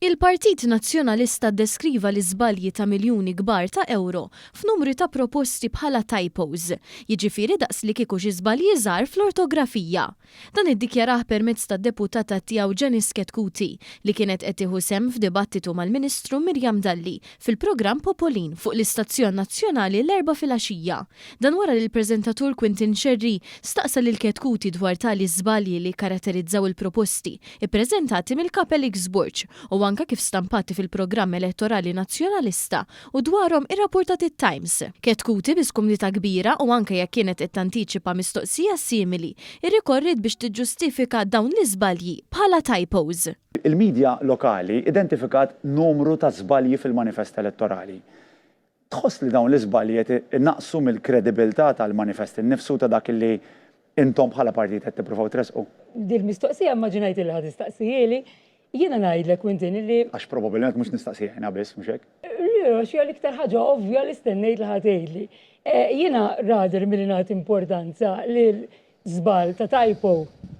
Il-Partit Nazzjonalista ddeskriva l-iżbalji ta' miljuni kbar ta' ewro f'numri ta' proposti bħala typos, jiġifieri daqs li kieku xi żbalji żgħar fl-ortografija. Dan iddikjarah permezz tad-deputata tiegħu Janice Chetcuti li kienet qed tieħu sehem f'dibattitu mal-Ministru Miriam Dalli fil-programm Popolin fuq l-istazzjon nazzjonali l-Erbgħa filgħaxija. Dan wara li l-preżentatur Quinton Scerri staqsa lil Chetcuti dwar tali żbalji li kkaratterizzaw il-proposti ippreżentati mill-Kap Alex Borg u anke kif stampati fil-programm elettorali Nazzjonalista u dwarhom irrappurtat it-Times. Chetcuti bi skumdità kbira u anke jekk kienet qed tantiċipa mistoqsija simili, irrikorriet biex tiġġustifika dawn l-iżbalji bħala typos. Il-media lokali identifikat numru ta' żbalji fil-manifest elettorali. Tħoss li dawn l-iżbalji qed inaqqsu mill-kredibilità tal-manifest innifsu ta' dak li intom bħala partit qed tippruvaw tressqu? Dil-mistoqsija immaġinajt li ħa tistaqsihieli. Jiena ngħidlek Quinton illi. Għax probabbilment mhux nistaqsiha jiena biss, mhux hekk? Le, għax hija l-iktar ħaġa ovvja li stennejt li ħa tgħidli. Jiena rather milli nagħti importanza lil żball ta' typo.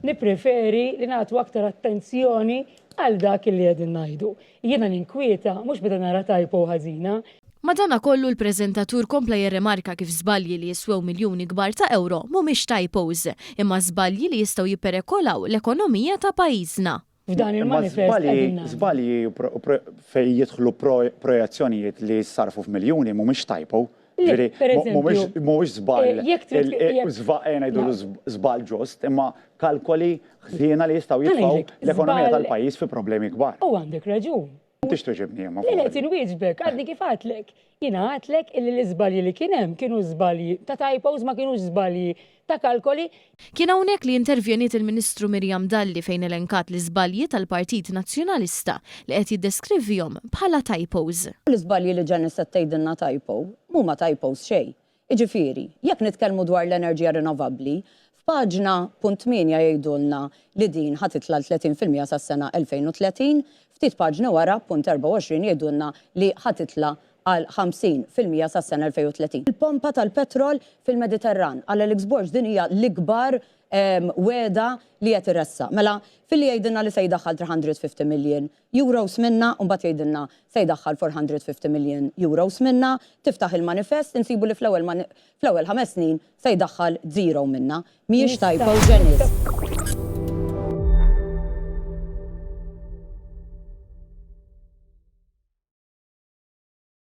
Nippreferi li nagħtu aktar attenzjoni għal dak li qegħdin ngħidu. Jiena ninkwieta mhux meta nara typo ħażina. Madanakollu l-preżentatur kompla jirrimarka kif żbalji li jiswew miljuni kbar ta' ewro mhumiex typos, imma żbalji li jistgħu jipperekolaw l-ekonomija ta' pajjiżna. F'dan il-manifest qegħdin ngħidu. Żbalji fejn jidħlu projezzjonijiet li jissarrfu f'miljuni mhumiex typo. Le, per eżempju. Mhuwiex żball, ejja ngħidulu żball ġust, imma kalkoli ħżiena li jistgħu jitfgħu l-ekonomija tal-pajjiż fi problemi kbar. U għandek raġun. M'intix tweġibni imma. Le, le, qed inwieġbek, għadni kif għedtlek. Jiena għedtlek illi l-iżbalji li kien hemm kienu żbalji ta' typos ma kinux żbalji ta' kalkoli. Kien hawnhekk li intervjeniet il-Ministru Miriam Dalli fejn elenkat l-iżbalji tal-Partit Nazzjonalista li qed jiddeskrivihom bħala typos. L-iżbalji li Janice qed tgħidilna typo, m'huma typos xejn. Jiġifieri, jekk nitkellmu dwar l-enerġija rinnovabbli, f'paġna punt tmienja jgħidulna li din ħa titla' għal 30% sas-sena 2030, ftit paġni wara, punt 24 jgħidulna li ħa titla' għal 50% sas-sena 2030. Il-pompa tal-petrol fil-Mediterran, għal Alex Borg din hija l-ikbar wegħda li qed iressaq. Mela, filli jgħidilna li se jdaħħal 350 million euros minnha u mbagħad jgħidilna se jdaħħal 450 million euros minnha, tiftaħ il-manifest insibu li fl-ewwel fl-ewwel ħames snin se jdaħħal zero minnha. Mhijiex typo, Janice.